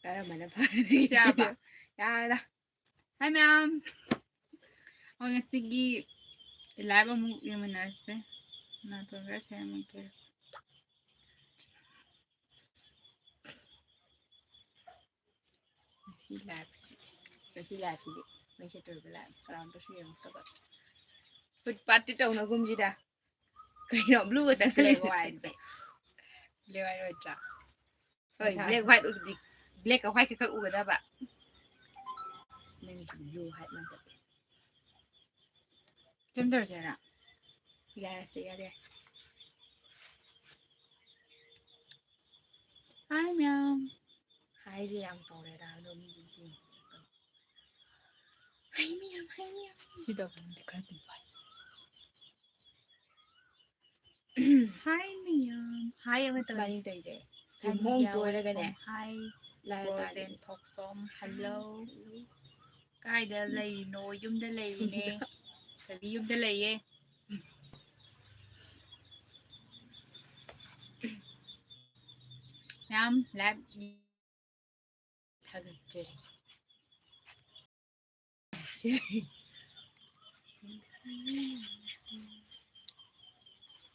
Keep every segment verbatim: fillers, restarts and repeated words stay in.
ꯀꯔꯝꯕꯅ ꯐꯒꯅꯤ? ꯌꯥꯔꯕ? ꯌꯥꯔꯦꯗ꯫ ꯍꯥꯏ ꯃꯌꯥꯝ꯫ ꯑꯣ, ꯉꯁꯤꯒꯤ live ꯑꯃꯨꯛ ꯌꯦꯡꯃꯤꯟꯅꯔꯁꯦ꯫ ꯅꯥꯇꯣꯟ ꯈꯔ ꯁꯦꯝꯃꯛꯀꯦ꯫ ꯉꯁꯤ liveꯁꯤ, ꯉꯁꯤ liveꯁꯤꯗꯤ ꯃꯩ ꯆꯠꯇꯧꯔꯤꯕ live, ꯀꯅꯥꯝꯇꯁꯨ ꯌꯦꯡꯉꯛꯇꯕ꯫ ꯐꯨꯠ ꯄꯥꯠꯇꯤ ꯇꯧꯅꯒꯨꯝꯁꯤꯗ꯫ ꯀꯩꯅꯣ, blue ꯈꯛꯇ black white ꯁꯦ꯫ Black white ꯑꯣꯏꯗ꯭ꯔꯥ? ꯍꯣꯏ, ꯃꯊꯥ black white ꯑꯣꯏꯕꯗꯤ, blackꯀ whiteꯀ ꯈꯛ ꯎꯒꯗꯕ꯫ ꯅꯪꯒꯤꯁꯤꯗꯤ blue white ꯃꯥꯟꯁꯤꯜꯂꯦ꯫ ꯁꯨꯝ ꯇꯧꯔꯁꯤꯔꯥ? ꯌꯥꯔꯦꯁꯦ, ꯌꯥꯔꯦ꯫ Hi ꯃꯌꯥꯝ꯫ Hiꯁꯦ ꯌꯥꯝ ꯇꯧꯔꯦꯗ, ꯑꯗꯣ ꯃꯤꯗꯤ ꯌꯦꯡꯉꯣ꯫ Hi ꯃꯌꯥꯝ, hi ꯃꯌꯥꯝ꯫ ꯁꯤ ꯇꯧꯕꯅꯗꯤ ꯈꯔ ꯑꯗꯨꯝ ꯐꯩ꯫ Hi ꯃꯌꯥꯝ꯫ Hi ꯑꯃ ꯇꯧꯔꯦ꯫ ꯏꯕꯥꯅꯤ ꯇꯧꯔꯤꯁꯦ꯫ ꯁꯟ ꯃꯑꯣꯡ ꯌꯥꯎ ꯇꯣꯏꯔꯒꯅꯦ꯫ Hi꯫ ꯂꯥꯏꯔ ꯔꯣꯖꯦꯟ ꯇꯥꯗꯦ꯫ ꯊꯣꯛꯆꯣꯝ, hello꯫ ꯀꯥꯏꯗ ꯂꯩꯔꯤꯅꯣ? ꯌꯨꯝꯗ ꯂꯩꯔꯤꯅꯦ꯫ ꯌꯨꯝꯗ꯫ ꯀꯕꯤ ꯌꯨꯝꯗ ꯂꯩꯌꯦ꯫ ꯃꯌꯥꯝ live ꯊꯥꯒꯠꯆꯔꯤ꯫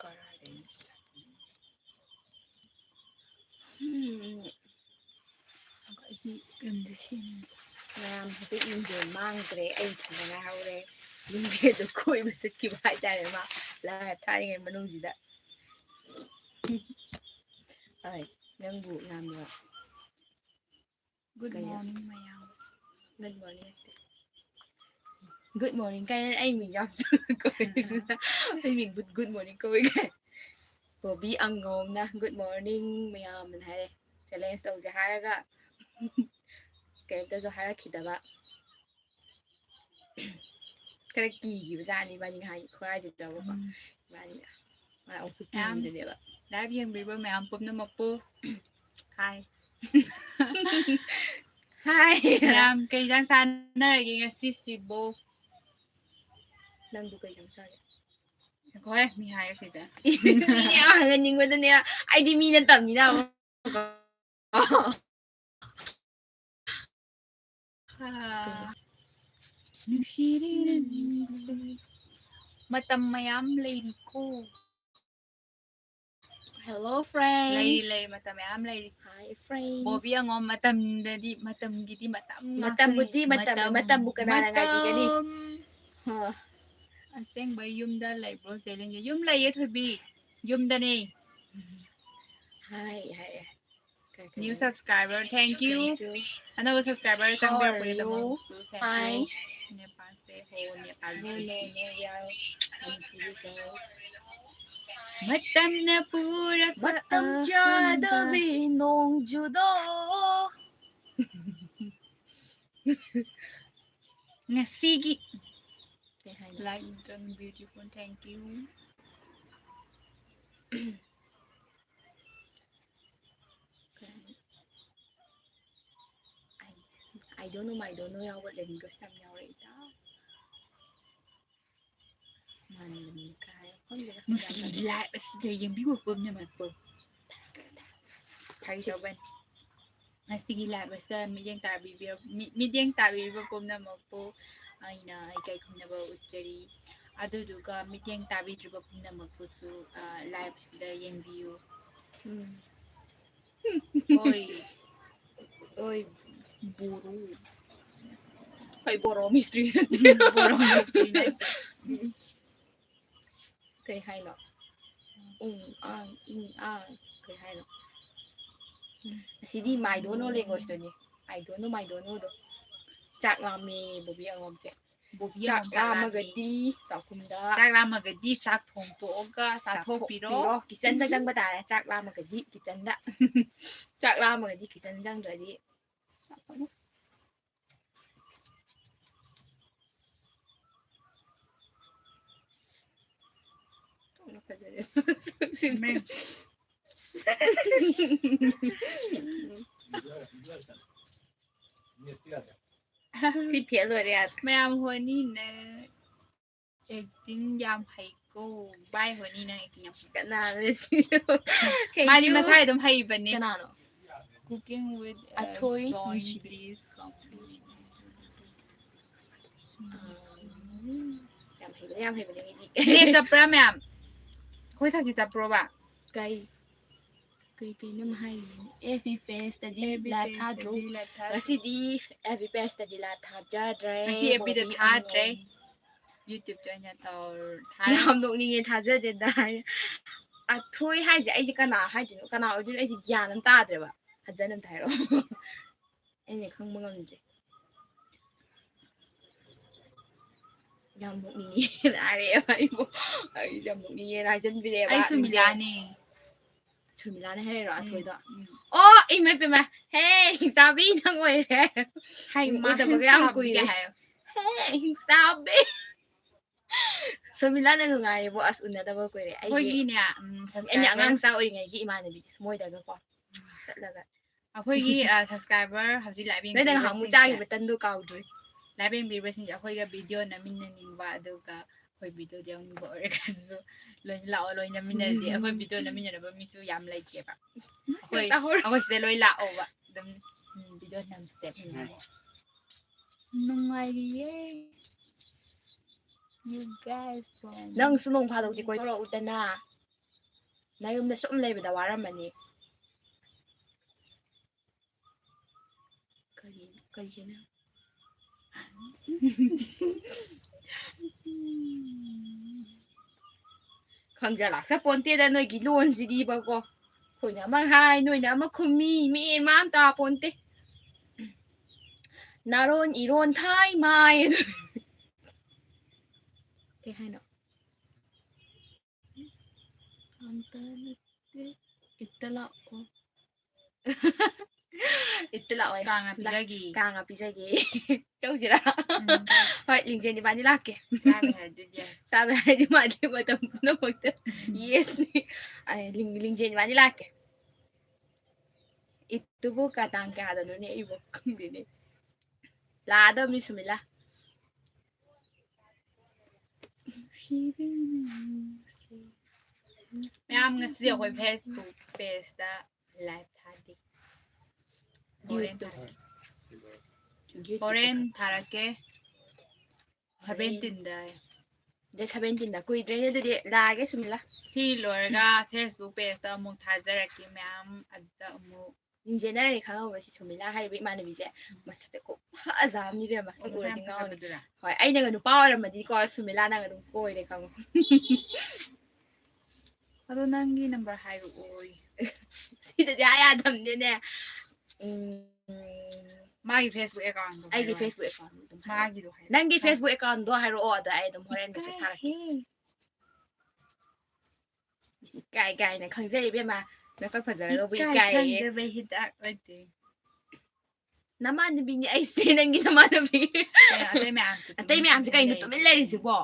ꯀꯔꯥꯏꯗꯩꯅꯣ? ꯎꯝ꯫ ꯑꯩꯁꯤ ꯀꯩꯅꯣꯗ ꯁꯦꯝꯒꯦ꯫ ꯃꯌꯥꯝ ꯍꯧꯖꯤꯛ ꯂꯤꯟꯖꯦꯜ ꯃꯥꯡꯈ꯭ꯔꯦ, ꯑꯩ ꯏꯊꯟꯗ ꯉꯥꯏꯍꯧꯔꯦ꯫ ꯂꯤꯟꯖꯦꯜꯗꯣ ꯀꯣꯏꯕ ꯆꯠꯈꯤꯕ ꯍꯥꯏꯇꯥꯔꯦ ꯃꯥ live ꯊꯥꯔꯤꯉꯩ ꯃꯅꯨꯡꯁꯤꯗ꯫ ꯑꯩ ꯅꯪꯕꯨ ꯌꯥꯝꯅ Good ꯀꯩ? Morning ꯃꯌꯥꯝ꯫ Good morning ꯅꯠꯇꯦ꯫ Good morning ꯀꯥꯏꯅ ꯑꯩ ꯃꯤꯡ ꯌꯥꯝ ꯀꯧꯏ꯫ ꯑꯩ ꯃꯤꯡ good, good morning ꯀꯧꯏ ꯀꯥꯏ꯫ ꯕꯣꯕꯤ ꯑꯉꯣꯝꯅ good morning ꯃꯌꯥꯝ ꯑꯅ ꯍꯥꯏꯔꯦ꯫ Challenge ꯇꯧꯁꯦ ꯍꯥꯏꯔꯒ ꯀꯩꯝꯇꯁꯨ ꯍꯥꯏꯔꯛꯈꯤꯗꯕ꯫ ꯈꯔ ꯀꯤꯈꯤꯕ ꯖꯥꯠꯅꯤ ꯏꯕꯥꯅꯤ ꯉꯍꯥꯟ ꯈꯨꯍꯥꯏꯗꯨꯗꯕꯀꯣ꯫ ꯎꯝ꯫ ꯏꯕꯥꯅꯤ ꯃꯥ ꯑꯃꯨꯛꯁꯨ ꯃꯌꯥꯝ ꯀꯤꯕꯅꯦꯕ꯫ Live ꯌꯦꯡꯕꯤꯕ ꯃꯌꯥꯝ ꯄꯨꯝꯅꯃꯛꯄꯨ hi꯫ Hi꯫ ꯃꯌꯥꯝ ꯀꯩ ꯏꯟꯖꯥꯡ ꯆꯥꯟꯅꯔꯒꯦ ꯉꯁꯤꯁꯤꯕꯣ? ꯅꯪꯕꯨ ꯀꯩ ꯏꯟꯖꯥꯡ ꯆꯥꯒꯦ? ꯉꯥꯏꯈꯣꯍꯦ, ꯃꯤ ꯍꯥꯏꯔꯛꯈꯤꯁꯦ꯫ ꯁꯤ ꯌꯥꯝ ꯍꯪꯍꯟꯅꯤꯡꯕꯗꯨꯅꯦ꯫ ꯑꯩꯗꯤ ꯃꯤ ꯅꯠꯇꯕꯅꯤꯅ ꯑꯃꯨꯛ꯫ ꯅꯨꯡꯁꯤꯔꯦ ꯅꯪꯁꯦ꯫ ꯃꯇꯝ ꯃꯌꯥꯝ ꯂꯩꯔꯤꯀꯣ꯫ Hello, friends. ꯂꯩꯔꯤ, ꯂꯩꯔꯤ, ꯃꯇꯝ ꯃꯌꯥꯝ ꯂꯩꯔꯤ꯫ Hi, friends. ꯕꯣꯕꯤ ꯑꯉꯣꯝ ꯃꯇꯝꯗꯗꯤ, ꯃꯇꯝꯒꯤꯗꯤ ꯃꯇꯝ ꯉꯥꯛꯇꯅꯤ꯫ ꯃꯇꯝꯕꯨꯗꯤ ꯃꯇꯝ, ꯃꯇꯝ, ꯃꯇꯝꯕꯨ ꯀꯅꯥꯅ ꯃꯇꯝ꯫ ꯉꯥꯏꯕꯤꯒꯅꯤ? ꯍꯣ꯫ ꯑꯁꯦꯡꯕ ꯌꯨꯝꯗ ꯂꯩꯕ꯭ꯔꯣ, ꯆꯦ ꯂꯤꯟꯒꯤ? ꯌꯨꯝ ꯂꯩꯌꯦ, ꯊꯣꯏꯕꯤ꯫ ꯌꯨꯝꯗꯅꯦ꯫ ꯍꯥꯏ, ꯍꯥꯏ, ꯍꯥꯏ꯫ ꯀꯩ, ꯀꯩ, new ꯀꯩ? Subscriber, thank you. Thank you. ꯑꯅꯧꯕ subscriber ꯆꯪꯕꯤꯔꯛꯄꯒꯤꯗꯃꯛꯇꯁꯨ thank you. How are you? Fine. ꯅꯦꯄꯥꯜꯁꯦ, ꯍꯣ, Nepal. No, no, no, we are Manipuri girls. ꯃꯇꯝꯅ ꯄꯨꯔꯛꯄ ꯃꯇꯝ ꯑꯍꯟꯕ ꯆꯥꯗꯕꯤ ꯅꯣꯡꯖꯨꯗꯣ꯫ ꯉꯁꯤꯒꯤ ꯀꯩ ꯍꯥꯏꯅꯣ? Like done beautiful, thank you. ꯀꯩ ꯍꯥꯏꯅꯣ? I, I don't know, my don't know ꯌꯥꯎꯕ language ꯌꯥꯝ ꯌꯥꯎꯔꯛꯏꯗ꯫ ꯃꯥꯟꯕꯅꯤ ꯀꯥꯏ ꯈꯪꯗꯦꯗ꯫ ꯉꯁꯤꯒꯤ live ꯑꯁꯤꯗ ꯌꯦꯡꯕꯤꯕ ꯄꯨꯝꯅꯃꯛꯄꯨ꯫ ꯐꯥꯒꯤ ꯇꯧꯕꯅꯤ꯫ ꯉꯁꯤꯒꯤ live ꯑꯁꯤꯗ ꯃꯤꯠꯌꯦꯡ ꯇꯥꯕꯤꯕ, ꯃꯤ-, ꯃꯤꯠꯌꯦꯡ ꯇꯥꯕꯤꯔꯤꯕ ꯄꯨꯝꯅꯃꯛꯄꯨ ꯑꯩꯅ ꯏꯀꯥꯏ ꯈꯨꯝꯅꯕ ꯎꯠꯆꯔꯤ꯫ ꯑꯗꯨꯗꯨꯒ ꯃꯤꯠꯌꯦꯡ ꯇꯥꯕꯤꯗ꯭ꯔꯤꯕ ꯄꯨꯝꯅꯃꯛꯄꯨꯁꯨ, ꯑ, live ꯁꯤꯗ ꯌꯦꯡꯕꯤꯌꯨ꯫ ꯎꯝ꯫ ꯑꯣꯏ꯫ ꯑꯣꯏ꯫ ꯕꯣꯔꯣ꯫ ꯑꯩꯈꯣꯏ ꯕꯣꯔꯣ ꯃꯤꯁꯇ꯭ꯔꯤ ꯅꯠꯇꯦ꯫ ꯕꯣꯔꯣ ꯃꯤꯁꯇ꯭ꯔꯤ ꯅꯠꯇꯦ꯫ ꯀꯩ ꯍꯥꯏꯅꯣ? ꯎꯝ, ꯑꯥ, ꯏꯪ, ꯑꯥ, ꯀꯩ ꯍꯥꯏꯅꯣ? ꯑꯁꯤꯗꯤ my don't know language ꯇꯨꯅꯤ꯫ I don't know, my don't know ꯗꯣ꯫ ꯆꯥꯛ ꯂꯥꯝꯃꯦ, ꯕꯣꯕꯤ ꯑꯉꯣꯝꯁꯦ꯫ ꯕꯣꯕꯤ ꯆꯥꯛ ꯑꯉꯣꯝ ꯆꯥꯛ ꯂꯥꯝꯃꯦ꯫ ꯂꯥꯝꯃꯒꯗꯤ ꯆꯥꯛꯈꯨꯝꯗ꯫ ꯆꯥꯛ ꯂꯥꯝꯃꯒꯗꯤ ꯆꯥꯛ ꯊꯣꯡꯇꯣꯛꯑꯒ ꯆꯥꯊꯣꯛꯄꯤꯔꯣ꯫ ꯆꯥꯊꯣꯛꯄꯤꯔꯣ꯫ Kitchen ꯗ ꯆꯪꯕ ꯇꯥꯔꯦ꯫ ꯆꯥꯛ ꯂꯥꯝꯃꯒꯗꯤ kitchen ꯗ꯫ ꯆꯥꯛ ꯂꯥꯝꯃꯒꯗꯤ kitchen ꯆꯪꯗ꯭ꯔꯗꯤ꯫ ꯊꯣꯛꯅ ꯐꯖꯔꯦ꯫ ꯁꯛꯁꯤꯅꯦ꯫ ꯃꯦ꯫ ꯁꯤ ꯐꯦꯜ ꯑꯣꯏꯔꯦ ꯌꯥꯗ꯭ꯔꯦ꯫ ꯃꯌꯥꯝ ꯍꯣꯅꯤꯅ acting ꯌꯥꯝ ꯍꯩꯀꯣ꯫ ꯕꯥꯏ ꯍꯣꯅꯤ ꯅꯪ acting ꯌꯥꯝ ꯍꯩ꯫ ꯀꯅꯥꯅꯣ ꯁꯤ? ꯃꯥꯗꯤ ꯀꯩꯅꯣ? ꯃꯁꯥ ꯑꯗꯨꯝ ꯍꯩꯕꯅꯦ꯫ ꯀꯅꯥꯅꯣ? Cooking with, uh, ꯑꯊꯣꯏ Don, ꯅꯨꯡꯁꯤꯕꯤ꯫ Please come to ꯍꯩꯕꯅꯦ, ꯌꯥꯝ ꯍꯩꯕꯅꯦ ꯃꯤꯗꯤ꯫ ꯅꯦ ꯆꯠꯄ꯭ꯔꯥ ꯃꯌꯥꯝ? ꯑꯩꯈꯣꯏ ꯁꯛꯁꯤ ꯆꯠꯄ꯭ꯔꯣꯕ? ꯀꯩ ꯀꯩ ꯀꯩꯅꯣꯝ ꯍꯥꯏꯔꯤꯅꯦ꯫ ꯑꯦꯐ ꯕꯤ ꯄꯦꯖꯇꯗꯤ ꯑꯦꯐ ꯕꯤ ꯂꯥꯏꯚ ꯄꯦꯖꯇꯗꯤ ꯊꯥꯗ꯭ꯔꯣ? ꯂꯥꯏꯚ ꯊꯥꯗ꯭ꯔꯣ? ꯉꯁꯤꯗꯤ ꯑꯦꯐ ꯕꯤ ꯄꯦꯖꯇꯗꯤ ꯂꯥꯏꯚ ꯊꯥꯖꯗ꯭ꯔꯦ꯫ ꯉꯁꯤ ꯑꯦꯐ ꯕꯤꯗ ꯃꯣꯗꯤ ꯊꯥꯗ꯭ꯔꯦ꯫ ꯑꯉꯧ꯫ ꯌꯨꯇ꯭ꯌꯨꯕꯇ ꯑꯣꯏꯅ ꯇꯧꯔ ꯊꯥꯔꯦ꯫ ꯌꯥꯝ ꯅꯣꯛꯅꯤꯡꯉꯦ, ꯊꯥꯖꯗꯦꯗ ꯍꯥꯏ꯫ ꯑꯊꯣꯏ ꯍꯥꯏꯁꯦ ꯑꯩꯁꯦ ꯀꯅꯥ ꯍꯥꯏꯗꯣꯏꯅꯣ, ꯀꯅꯥ ꯑꯣꯏꯗꯣꯏꯅꯣ, ꯑꯩꯁꯦ ꯒ꯭ꯌꯥꯟ ꯑꯃ ꯇꯥꯗ꯭ꯔꯦꯕ꯫ ꯐꯖꯅ ꯑꯝꯇ ꯍꯥꯏꯔꯛꯑꯣ꯫ ꯑꯩꯅ ꯈꯪꯕ ꯉꯝꯗ꯭ꯔꯦ꯫ ꯌꯥꯝ ꯅꯣꯛꯅꯤꯡꯉꯦꯅ ꯍꯥꯏꯔꯛꯑꯦꯕ ꯑꯩꯕꯨ꯫ ꯑꯩꯁꯦ ꯌꯥꯝ ꯅꯣꯛꯅꯤꯡꯉꯦꯅ ꯍꯥꯏꯖꯟꯕꯤꯔꯛꯑꯦꯕ꯫ ꯑꯩ ꯅꯨꯡꯖꯦ- ꯁꯨꯃꯤꯂꯥꯅꯦ꯫ ꯁꯨꯃꯤꯂꯥꯅ ꯍꯥꯏꯔꯛꯏꯔꯣ ꯎꯝ, ꯑꯊꯣꯏꯗꯣ? ꯎꯝ꯫ ꯑꯣ ꯏꯃꯥ ꯏꯄꯦꯝꯃ, ꯍꯦ ꯍꯤꯡꯆꯥꯕꯤ ꯅꯪ ꯑꯣꯏꯔꯦ꯫ ꯍꯥꯏ, ꯃꯥ ꯎꯗꯕꯒ ꯌꯥꯝ ꯍꯤꯡꯆꯥꯕꯤ ꯀꯨꯏꯔꯦ꯫ ꯍꯥꯏꯌꯣ꯫ ꯍꯦ ꯍꯤꯡꯆꯥꯕꯤ꯫ ꯁꯨꯃꯤꯂꯥ ꯅꯪ ꯅꯨꯡꯉꯥꯏꯔꯤꯕꯣ? ꯑꯁ ꯎꯅꯗꯕ ꯀꯨꯏꯔꯦ꯫ ꯑꯩꯒꯤ ꯑꯩꯈꯣꯏꯒꯤꯅꯦ, ꯎꯝ, ꯑꯩꯅ ꯑꯉꯥꯡ subscriber ꯃꯆꯥ ꯑꯣꯏꯔꯤꯉꯩꯒꯤ ꯏꯃꯥꯟꯅꯕꯤ ꯃꯣꯏꯗꯒꯀꯣ ꯆꯠꯂꯒ ꯑꯩꯈꯣꯏꯒꯤ ꯑ, subscriber ꯍꯧꯖꯤꯛ live ꯅꯣꯏꯗ ꯉꯥꯏꯍꯥꯛꯃꯨꯛ ꯌꯦꯡꯕꯤꯔꯤꯕꯁꯤꯡꯁꯦ, ꯆꯥꯈꯤꯕ ꯇꯟꯗꯣ ꯀꯥꯎꯗ꯭ꯔꯤ꯫ Live ꯌꯦꯡꯕꯤꯔꯤꯕꯁꯤꯡꯁꯦ ꯑꯩꯈꯣꯏꯒ video ꯅꯝꯃꯤꯟꯅꯅꯤꯡꯕ, ꯑꯗꯨꯒ ꯑꯩꯈꯣꯏ videoꯗ ꯌꯥꯎꯅꯤꯡꯕ ꯑꯣꯏꯔꯒꯁꯨ ꯂꯣꯏꯅ ꯂꯥꯛꯑꯣ, ꯂꯣꯏ ꯅꯝꯃꯤꯟꯅꯁꯦ꯫ ꯑꯩꯈꯣꯏ video ꯅꯝꯃꯤꯟꯅꯅꯕ ꯃꯤꯁꯨ ꯌꯥꯝ ꯂꯩꯇꯦꯕ꯫ ꯑꯩꯈꯣꯏ ꯇꯥꯍꯧꯔꯣ꯫ ꯑꯩꯈꯣꯏ ꯁꯤꯗ ꯂꯣꯏ ꯂꯥꯛꯑꯣꯕ, ꯑꯗꯨꯝ ꯎꯝ, video ꯅꯝꯁꯦ꯫ ꯅꯨꯡꯉꯥꯏꯔꯤꯌꯦ꯫ You guys from ꯅꯪꯁꯨ ꯅꯣꯡ ꯐꯥꯗꯣꯛꯇꯤ ꯀꯣꯏꯊꯣꯔꯛꯎꯗꯅ꯫ ꯅꯌꯨꯝꯗ ꯁꯨꯝ ꯂꯩꯕꯗ ꯋꯥꯔꯝꯃꯅꯤ꯫ ꯀꯔꯤ ꯀꯔꯤꯒꯤꯅꯣ? ꯈꯪꯖ ꯂꯥꯛꯆ ꯄꯣꯟꯇꯦꯗ ꯅꯣꯏꯒꯤ ꯂꯣꯟꯁꯤꯗꯤꯕꯀꯣ꯫ ꯑꯩꯈꯣꯏꯅ ꯑꯃ ꯍꯥꯏ, ꯅꯣꯏꯅ ꯑꯃ ꯈꯨꯝꯃꯤ, ꯃꯦꯟ ꯃꯥꯟ ꯇꯥ ꯄꯣꯟꯇꯦ꯫ ꯅꯥꯔꯣꯟ ꯏꯔꯣꯟ ꯊꯥꯏ ꯃꯥꯏ꯫ ꯀꯩ ꯍꯥꯏꯅꯣ? ꯑꯝꯇ ꯅꯠꯇꯦ, ꯏꯠꯇ ꯂꯥꯛꯑꯣ꯫ ꯏꯠꯇ ꯂꯥꯛꯑꯣ꯫ ꯀꯥꯡꯉ ꯄꯤꯖꯒꯦ꯫ ꯀꯥꯡꯉ ꯄꯤꯖꯒꯦ꯫ ꯆꯧꯁꯤꯔꯥ? ꯎꯝ, ꯍꯣꯏ, ꯂꯤꯡꯖꯦꯜ ꯏꯕꯥꯅꯤ ꯂꯥꯛꯀꯦ꯫ ꯆꯥꯕ ꯍꯥꯏꯔꯗꯤ ꯌꯥꯏ꯫ ꯆꯥꯕ ꯍꯥꯏꯔꯗꯤ ꯃꯥꯗꯤ ꯃꯇꯝ ꯄꯨꯝꯅꯃꯛꯇ ꯌꯦꯁꯅꯤ꯫ ꯑꯩ ꯂꯤꯡ-, ꯂꯤꯡꯖꯦꯜ ꯏꯕꯥꯅꯤ ꯂꯥꯛꯀꯦ꯫ ꯏꯠꯇꯨꯕꯨ ꯀ-, ꯇꯥꯡ ꯀꯌꯥꯗꯅꯣꯅꯦ? ꯑꯩꯕꯨ ꯈꯪꯗꯦꯅꯦ꯫ ꯂꯥꯛꯑꯗꯕꯅꯤ ꯁꯨꯃꯤꯂꯥ꯫ ꯃꯌꯥꯝ, ꯉꯁꯤꯗꯤ ꯑꯩꯈꯣꯏ Facebook pageꯇ live ꯊꯥꯗꯦ꯫ ꯍꯣꯔꯦꯟ ꯊꯥꯔꯛꯀꯦ꯫ ꯍꯣꯔꯦꯟ ꯊꯥꯔꯛꯀꯦ꯫ Seventeenꯗ꯫ Date seventeenꯗ꯫ ꯀꯨꯏꯗ꯭ꯔꯦꯅꯦ ꯑꯗꯨꯗꯤ꯫ ꯂꯥꯛꯑꯒꯦ ꯁꯨꯃꯤꯂꯥ꯫ ꯁꯤ ꯂꯣꯏꯔꯒ Facebookꯇ ꯑꯃꯨꯛ ꯊꯥꯖꯔꯛꯀꯦ ꯃꯌꯥꯝ, ꯑꯗꯨꯗ ꯑꯃꯨꯛ ꯅꯤꯡꯖꯦꯅꯔꯦ ꯈꯪꯉꯕ ꯁꯤ ꯁꯨꯃꯤꯂꯥ ꯍꯥꯏꯔꯤꯕ ꯏꯃꯥꯟꯅꯕꯤꯁꯦ꯫ ꯃꯁꯛꯁꯦ ꯈꯨꯐꯖ ꯑꯃꯅꯤ ꯏꯕꯦꯝꯃ꯫ ꯅꯪ ꯎꯔꯗꯤ ꯉꯥꯎꯅꯤ꯫ ꯐꯖꯕꯗꯨꯔꯥ? ꯍꯣꯏ, ꯑꯩꯅꯒ ꯅꯨꯄꯥ ꯑꯣꯏꯔꯝꯃꯗꯤꯀꯣ ꯁꯨꯃꯤꯂꯥ ꯅꯪ ꯑꯗꯨꯝ ꯀꯣꯏꯔꯦ ꯈꯪꯉꯣ꯫ ꯑꯗꯣ ꯅꯪꯒꯤ number ꯍꯥꯏꯔꯛꯑꯣ꯫ ꯁꯤꯗꯗꯤ ꯍꯥꯏ ꯌꯥꯗꯕꯅꯤꯅꯦ꯫ ꯎꯝ, ꯃꯥꯒꯤ Facebook accountꯗꯣ ꯑꯩꯒꯤ ꯍꯥꯏꯔꯛꯑꯣ꯫ Facebook accountꯗꯣ ꯑꯗꯨꯝ ꯍꯥꯏꯔꯛꯑꯣ꯫ ꯃꯥꯒꯤꯗꯣ ꯍꯥꯏꯔꯛꯑꯣ꯫ ꯅꯪꯒꯤ Facebook accountꯗꯣ ꯍꯥꯏꯔꯛꯑꯣ, ꯑꯗ ꯑꯩ ꯑꯗꯨꯝ ꯍꯣꯔꯦꯟ message ꯊꯥꯔꯛꯀꯦ꯫ ꯏꯀꯥꯏꯍꯦ꯫ ꯏꯀꯥꯏ ꯀꯥꯏꯅ ꯈꯪꯖꯩ ꯏꯕꯦꯝꯃ, ꯅꯁꯛ ꯐꯖꯔꯒꯕꯨ ꯏꯀꯥꯏ ꯏꯀꯥꯏꯌꯦ꯫ ꯈꯪꯗꯕ ꯍꯤꯗꯥꯛ ꯂꯩꯇꯦ꯫ ꯅꯃꯥꯟꯅꯕꯤꯅꯤ ꯑꯩꯁꯦ, ꯅꯪꯒꯤ ꯅꯃꯥꯟꯅꯕꯤ꯫ ꯀꯩꯅꯣ ꯑꯇꯩ ꯃꯌꯥꯝꯁꯦ ꯑꯇꯩ ꯃꯌꯥꯝꯁꯦ ꯀꯩꯅꯣ ꯇꯨꯃꯤꯟ ꯂꯩꯔꯤꯁꯦ? ꯂꯩꯔꯤꯁꯤꯕꯣ?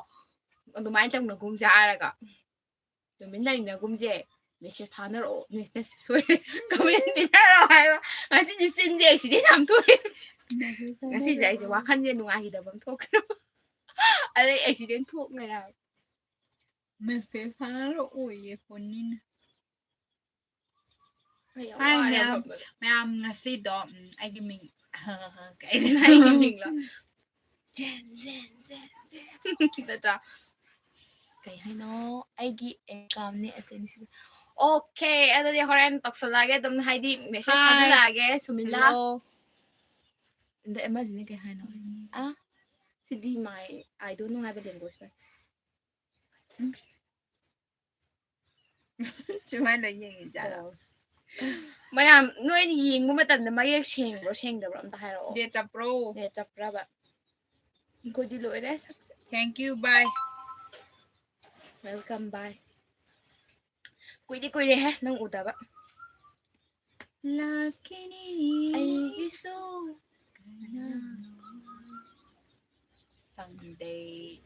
ꯑꯗꯨꯃꯥꯏꯅ ꯇꯧꯅꯒꯨꯝꯁꯦ ꯍꯥꯏꯔꯒ ꯇꯨꯃꯤꯟ ꯂꯩꯅꯒꯨꯝꯁꯦ꯫ Message ꯊꯥꯅꯔꯛꯑꯣ, message, sorry, comment ꯄꯤꯅꯔꯛꯑꯣ ꯍꯥꯏꯕ꯫ ꯉꯁꯤꯗꯤ ꯆꯤꯟꯁꯦ accident ꯌꯥꯝ ꯊꯣꯛꯑꯦ꯫ Message ꯉꯁꯤꯁꯦ ꯑꯩꯁꯦ ꯊꯥꯅꯔꯛꯑꯣ꯫ ꯋꯥꯈꯜꯁꯦ ꯅꯨꯡꯉꯥꯏꯈꯤꯗꯕ ꯑꯃ ꯊꯣꯛꯈ꯭ꯔꯦ꯫ ꯑꯗꯩ accident ꯊꯣꯛ ꯂꯩꯔꯦ ꯍꯥꯏꯕ꯫ Message ꯊꯥꯅꯔꯛꯑꯣꯌꯦ ꯐꯣꯟꯅꯤꯅ꯫ ꯑꯩ ꯌꯥꯝ ꯍꯥꯏ ꯋꯥꯔꯦ ꯃꯌꯥꯝ, ꯈꯪꯕ꯭ꯔꯥ? ꯃꯌꯥꯝ ꯉꯁꯤꯗꯣ, ꯎꯝ, ꯑꯩꯒꯤ ꯃꯤꯡ ꯀꯩ ꯑꯩꯒꯤ ꯃꯤꯡꯂꯣ? ꯖꯦꯟ, ꯖꯦꯟ, ꯖꯦꯟ, ꯖꯦꯟ꯫ ꯅꯠꯇ꯭ꯔꯥ? ꯀꯩ ꯍꯥꯏꯅꯣ? ꯑꯩꯒꯤ accountꯅꯦ ꯑꯇꯩꯅꯤ ꯁꯤꯗꯤ꯫ Okay, ꯑꯗꯨꯗꯤ ꯍꯣꯔꯦꯟ ꯇꯧꯁꯜꯂꯛꯑꯒꯦ ꯑꯗꯨꯝ, ꯍꯥꯏꯗꯤ message Hi. ꯊꯥꯖꯜꯂꯛꯑꯒꯦ ꯁꯨꯃꯤꯂꯥ꯫ Hello. ꯑꯗ ꯑꯃꯁꯤꯅ ꯀꯩ ꯍꯥꯏꯅꯣ? ꯑ? ꯁꯤꯗꯤ my, I don't know ꯍꯥꯏꯕ language« ꯁꯨꯃꯥꯏꯅ ꯂꯣꯏ ꯌꯦꯡꯉꯤꯖꯥꯠꯂꯣ? ꯃꯌꯥꯝ ꯅꯣꯏꯅ ꯌꯦꯡꯕ ꯃꯇꯝꯗ ꯃꯌꯦꯛ ꯁꯦꯡꯕ꯭ꯔꯣ ꯁꯦꯡꯗꯕ꯭ꯔꯣ ꯑꯝꯇ ꯍꯥꯏꯔꯛꯑꯣ꯫ Net ꯆꯞꯄ꯭ꯔꯣ? Net ꯆꯞꯄ꯭ꯔꯕ? ꯑꯩꯈꯣꯏꯗꯤ ꯂꯣꯏꯔꯦ ꯁꯛꯁꯦ꯫ Thank you, bye. Welcome, bye. ꯀꯨꯏꯗꯤ ꯀꯨꯏꯔꯦꯍꯦ ꯅꯪ ꯎꯗꯕ꯫ ꯂꯥꯛꯈꯤꯅꯤ ꯑꯩꯒꯤꯁꯨ someday.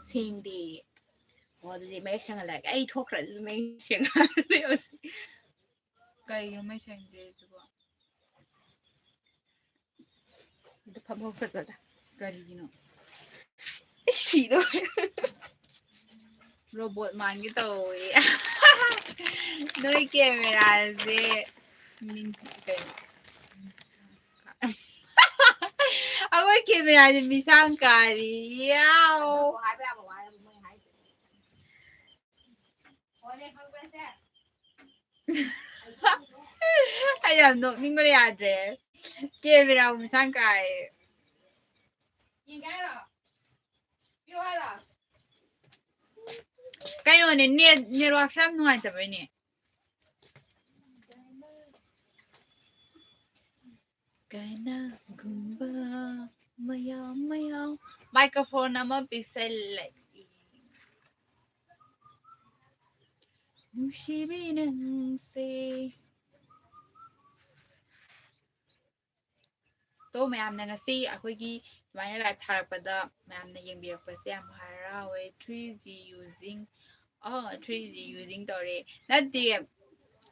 ꯁꯦꯡꯗꯦ꯫ ꯑꯣ, ꯑꯗꯨꯗꯤ ꯃꯌꯦꯛ ꯁꯦꯡꯍꯜꯂꯛꯑꯒꯦ꯫ ꯑꯩ ꯊꯣꯛꯈ꯭ꯔꯗꯤ ꯃꯌꯦꯛ ꯁꯦꯡꯍꯜꯂꯦ꯫ ꯀꯩꯒꯤꯅꯣ ꯃꯩ ꯁꯦꯡꯗ꯭ꯔꯤꯁꯤꯕꯣ? ꯑꯗꯨ ꯐꯝꯍꯧ ꯐꯖꯅ꯫ ꯀꯔꯤꯒꯤꯅꯣ? ꯑꯩ ꯁꯤꯗꯧꯔꯦ꯫ Robot ꯃꯥꯟꯒꯦ ꯇꯧꯋꯦ꯫ ꯅꯣꯏ cameraꯁꯦ ꯃꯤꯡ ꯀꯩꯅꯣ? ꯑꯩꯈꯣꯏ cameraꯁꯦ ꯃꯤꯁꯥꯡ ꯀꯥꯔꯤ꯫ ꯌꯥꯎ꯫ ꯍꯥꯏꯕ ꯌꯥꯕ ꯋꯥꯔꯕ ꯃꯣꯏ ꯍꯥꯏꯁꯦ꯫ ꯍꯣꯏꯅꯦ, ꯈꯪꯕ꯭ꯔꯥꯁꯦ? ꯑꯩ ꯌꯥꯝ ꯅꯣꯛꯅꯤꯡꯕꯅ ꯌꯥꯗ꯭ꯔꯦ꯫ ꯀꯦꯃꯦꯔꯥ ꯃꯁꯥꯡ ꯀꯥꯏ꯫ ꯌꯦꯡꯒꯦ ꯍꯥꯏꯔꯣ? ꯄꯤꯔꯛꯑꯣ ꯍꯥꯏꯔꯣ? ꯀꯩꯅꯣꯅꯦ, ꯅꯦꯠ, ꯅꯦꯠꯋꯥꯛꯁꯦ ꯌꯥꯝ ꯅꯨꯡꯉꯥꯏꯇꯕꯩꯅꯦ꯫ ꯀꯅꯥꯒꯨꯝꯕ ꯃꯌꯥꯝ ꯃꯌꯥꯝ꯫ ꯃꯥꯏꯀ꯭ꯔꯣꯐꯣꯟ ꯑꯃ ꯄꯤꯁꯜꯂꯛꯏ꯫ ꯅꯨꯡꯁꯤꯕꯤ ꯅꯪꯁꯦ꯫ ꯇꯣ ꯃꯌꯥꯝꯅ ꯉꯁꯤ ꯑꯩꯈꯣꯏꯒꯤ ꯁꯨꯃꯥꯏꯅ ꯂꯥꯏꯚ ꯊꯥꯔꯛꯄꯗ ꯃꯌꯥꯝꯅ ꯌꯦꯡꯕꯤꯔꯛꯄꯁꯦ ꯌꯥꯝ ꯍꯔꯥꯎꯋꯦ꯫ Three G using, ꯑꯣ, three G using ꯇꯧꯔꯦ꯫ ꯅꯠꯇꯦ,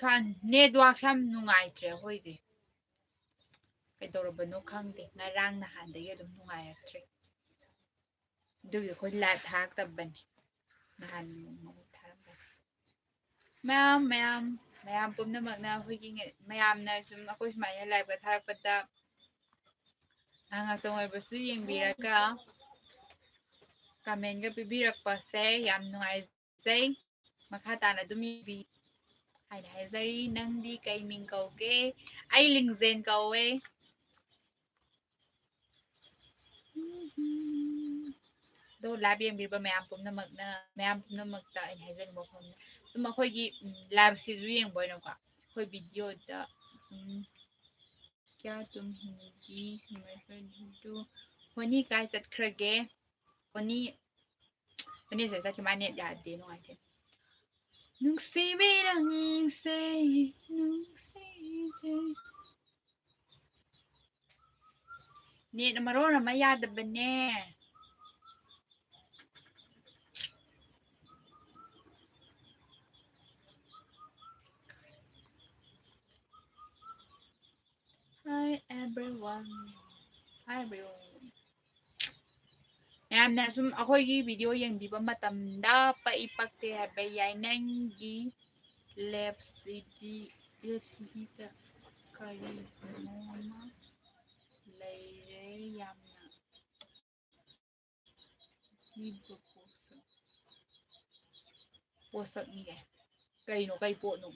ꯈ-, ꯅꯦꯠꯋꯥꯛꯁꯦ ꯌꯥꯝ ꯅꯨꯡꯉꯥꯏꯇ꯭ꯔꯦ ꯑꯩꯈꯣꯏꯁꯦ꯫ ꯀꯩꯗꯧꯔꯕꯅꯣ ꯈꯪꯗꯦ, ꯉꯔꯥꯡ ꯅꯍꯥꯟꯗꯒꯤ ꯑꯗꯨꯝ ꯅꯨꯡꯉꯥꯏꯔꯛꯇ꯭ꯔꯦ꯫ ꯑꯗꯨꯒꯤ ꯑꯩꯈꯣꯏ ꯂꯥꯏꯚ ꯊꯥꯔꯛꯇꯕꯅꯤ꯫ ꯅꯍꯥꯟ ꯅꯣꯡꯃ ꯊꯥꯔꯝꯕꯅꯤ꯫ ꯃꯌꯥꯝ, ꯃꯌꯥꯝ, ꯃꯌꯥꯝ ꯄꯨꯝꯅꯃꯛꯅ ꯑꯩꯈꯣꯏꯒꯤ ꯉ-, ꯃꯌꯥꯝꯅ ꯁꯨꯝ ꯑꯩꯈꯣꯏ ꯁꯨꯃꯥꯏꯅ ꯂꯥꯏꯚꯀ ꯊꯥꯔꯛꯄꯗ ꯉꯥꯏꯍꯥꯛ ꯉꯥꯛꯇꯪ ꯑꯣꯏꯔꯕꯁꯨ ꯌꯦꯡꯕꯤꯔꯒ ꯀꯃꯦꯟꯒ ꯄꯤꯕꯤꯔꯛꯄꯁꯦ ꯌꯥꯝ ꯅꯨꯡꯉꯥꯏꯖꯩ꯫ ꯃꯈꯥ ꯇꯥꯅ ꯑꯗꯨꯝ ꯌꯦꯡꯕꯤ ꯍꯥꯏꯅ ꯍꯥꯏꯖꯔꯤ꯫ ꯅꯪꯗꯤ ꯀꯩ ꯃꯤꯡ ꯀꯧꯒꯦ? ꯑꯩ ꯂꯤꯡꯖꯦꯟ ꯀꯧꯋꯦ꯫ ꯑꯗꯣ ꯂꯥꯏꯚ ꯌꯦꯡꯕꯤꯕ ꯃꯌꯥꯝ ꯄꯨꯝꯅꯃꯛꯅ, ꯃꯌꯥꯝ ꯄꯨꯝꯅꯃꯛꯇ ꯑꯩꯅ ꯍꯥꯏꯖꯅꯤꯡꯕ ꯋꯥꯐꯝ, ꯁꯨꯝ ꯑꯩꯈꯣꯏꯒꯤ, ꯎꯝ, ꯂꯥꯏꯚꯁꯤꯁꯨ ꯌꯦꯡꯕ ꯑꯣꯏꯅꯀꯣ, ꯑꯩꯈꯣꯏ ꯚꯤꯗꯤꯑꯣꯗ ꯁꯨꯝ ꯀꯌꯥ ꯇꯨꯝ ꯍꯤꯟꯗꯤ ꯁꯨꯃꯥꯏꯅ ꯍꯣꯅꯤ ꯀꯥꯏ ꯆꯠꯈ꯭ꯔꯒꯦ? ꯍꯣꯅꯤ, ꯍꯣꯅꯤꯁꯦ ꯆꯠꯈꯤ, ꯃꯥ ꯅꯦꯠ ꯌꯥꯗꯦ, ꯅꯨꯡꯉꯥꯏꯇꯦ꯫ ꯅꯨꯡꯁꯤꯕꯤ ꯅꯪꯁꯦ, ꯅꯨꯡꯁꯤꯖꯩ꯫ ꯅꯦꯠꯅ ꯃꯔꯣꯟ ꯑꯃ ꯌꯥꯗꯕꯅꯦ꯫ Hi everyone. Hi everyone. ꯃꯌꯥꯝꯅ ꯁꯨꯝ ꯑꯩꯈꯣꯏꯒꯤ ꯚꯤꯗꯤꯑꯣ ꯌꯦꯡꯕꯤꯕ ꯃꯇꯝꯗ ꯄꯛꯏ ꯄꯛꯇꯦ ꯍꯥꯏꯕ ꯌꯥꯏ꯫ ꯅꯪꯒꯤ ꯂꯦꯞꯁꯤꯗꯤ, ꯂꯦꯞꯁꯤꯗꯤꯗ ꯀꯔꯤꯅꯣꯃ ꯂꯩꯔꯦ ꯌꯥꯝꯅ꯫ ꯄꯤꯕ ꯄꯣꯠꯁꯛ꯫ ꯄꯣꯠꯁꯛꯅꯤꯅꯦ꯫ ꯀꯩꯅꯣ? ꯀꯩ ꯄꯣꯠꯅꯣ?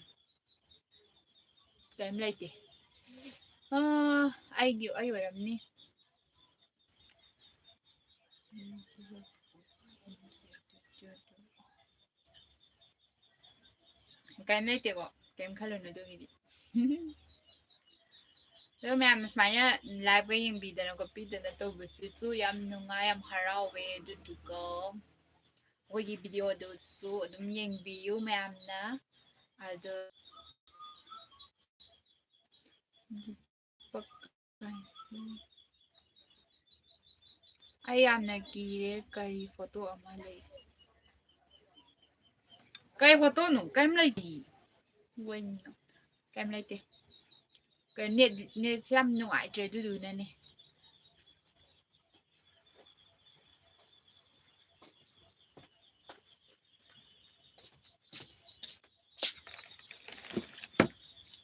ꯀꯩꯝ ꯂꯩꯇꯦ꯫ ꯑꯥ, ꯑꯩꯒꯤ, ꯑꯩ ꯑꯣꯏꯔꯝꯅꯤ꯫ ꯀꯩꯝ ꯂꯩꯇꯦꯀꯣ, ꯀꯩꯝ ꯈꯜꯂꯨꯅꯨ ꯑꯗꯨꯒꯤꯗꯤ꯫ ꯑꯗꯣ ꯃꯌꯥꯝꯅ ꯁꯨꯃꯥꯏꯅ live ꯀ ꯌꯦꯡꯕꯤꯗꯅ ꯈꯣꯠꯄꯤꯗꯅ ꯇꯧꯕꯁꯤꯁꯨ ꯌꯥꯝ ꯅꯨꯡꯉꯥꯏ, ꯌꯥꯝ ꯍꯔꯥꯎꯋꯦ꯫ ꯑꯗꯨꯗꯨꯒ ꯑꯩꯈꯣꯏꯒꯤ video ꯗꯨꯁꯨ ꯑꯗꯨꯝ ꯌꯦꯡꯕꯤꯌꯨ ꯃꯌꯥꯝꯅ꯫ ꯑꯗꯣ ꯑꯩ ꯌꯥꯝꯅ ꯀꯤꯔꯦ꯫ ꯀꯔꯤ photo ꯑꯃ ꯂꯩ? ꯀꯩ photo ꯅꯣ? ꯀꯩꯝ ꯂꯩꯇꯦ꯫ ꯀꯩꯝ ꯂꯩꯇꯦ꯫ ꯀꯩ net, net ꯁꯦ ꯌꯥꯝ ꯅꯨꯡꯉꯥꯏꯇ꯭ꯔꯦ ꯑꯗꯨꯗꯨꯅꯅꯦ꯫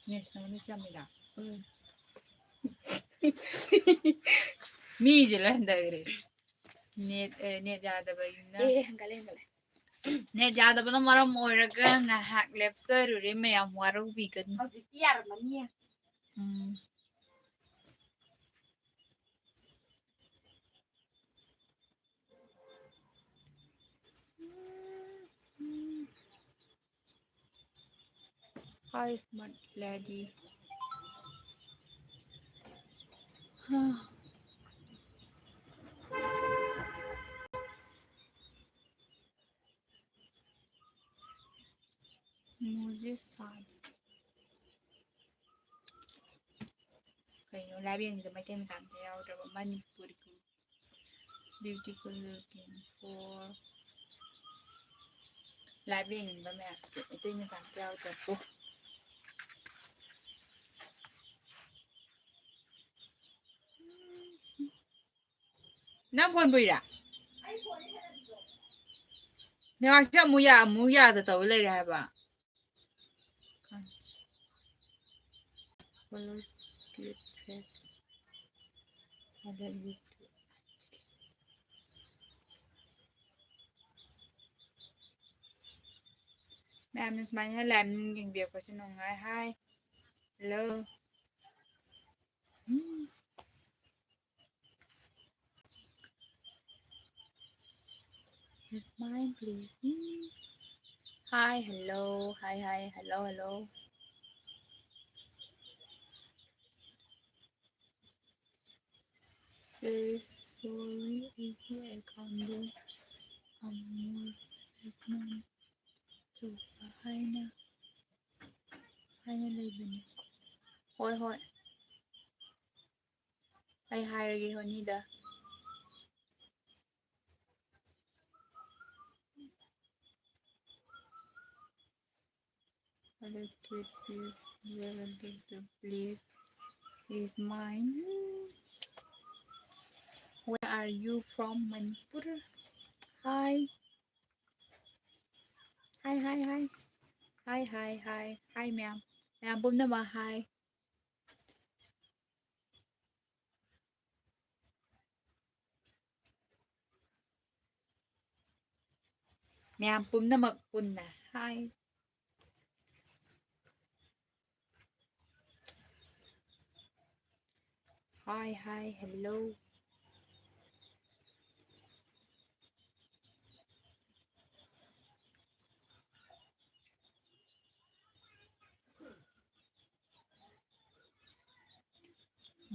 Net ꯁꯦ ꯌꯥꯝ ꯂꯩꯗ꯫ ꯎꯝ꯫ ꯃꯤꯁꯦ ꯂꯣꯏ ꯍꯟꯊꯈ꯭ꯔꯦ꯫ Net, ꯑꯦ, net ꯌꯥꯗꯕꯒꯤꯅ꯫ ꯑꯦ, ꯍꯟꯒꯠꯂꯦ, ꯍꯟꯒꯠꯂꯦ꯫ Net ꯌꯥꯗꯕꯅ ꯃꯔꯝ ꯑꯣꯏꯔꯒ ꯉꯥꯏꯍꯥꯛ ꯂꯦꯞꯆꯔꯨꯔꯦ꯫ ꯃꯌꯥꯝ ꯋꯥꯔꯧꯕꯤꯒꯅꯨ꯫ ꯍꯧꯖꯤꯛꯇꯤ ꯌꯥꯔꯝꯃꯅꯤꯌꯦ꯫ ꯎꯝ꯫ Hi, smart lady. हाँ। मुझे शादी, ꯀꯩꯅꯣ, live ꯌꯦꯡꯕꯗ ꯃꯩꯇꯩ ꯃꯆꯥ ꯑꯝꯇ ꯌꯥꯎꯗ꯭ꯔꯕ? Manipuri. Beautiful looking for. Live ꯌꯦꯡꯅꯤꯡꯕ ꯃꯌꯥꯝꯁꯦ ꯃꯩꯇꯩ ꯃꯆꯥ ꯑꯝꯇ ꯌꯥꯎꯗ꯭ꯔꯕꯣ? ꯅꯪ phone ꯕꯨꯏꯔꯥ? ꯅꯦꯠꯋꯥꯛꯁꯦ ꯑꯃꯨꯛ ꯌꯥ-, ꯑꯃꯨꯛ ꯌꯥꯗ ꯇꯧ ꯂꯩꯔꯦ ꯍꯥꯏꯕ꯫ Follow, split, press. Other YouTube. ꯌꯥꯝꯅ ꯁꯨꯃꯥꯏꯅ ꯂꯥꯏꯞ ꯌꯦꯡꯕꯤꯔꯛꯄꯁꯦ ꯅꯨꯡꯉꯥꯏ꯫ Hi. Hello. Um. Smile, please. Um. Hi, hello. Hi, hi, hello, hello. Sorry, ꯑꯩꯒꯤ ꯑꯦꯀꯥꯎꯟꯗꯣ ꯑꯃꯨꯛ ꯆꯨꯕ ꯍꯥꯏꯅ, ꯍꯥꯏꯅ ꯂꯩꯕꯅꯤ꯫ ꯍꯣꯏ, ꯍꯣꯏ꯫ ꯑꯩ ꯍꯥꯏꯔꯒꯦ ꯍꯣꯅꯤꯗ꯫ Please, is mine. Where are you from? Manipur. Hi. Hi, hi, hi. Hi, hi, hi. Hi, ma'am. ꯃꯌꯥꯝ ꯄꯨꯝꯅꯃꯛ hi. ꯃꯌꯥꯝ ꯄꯨꯝꯅꯃꯛ ꯄꯨꯟꯅ hi. Hi, hi, hello.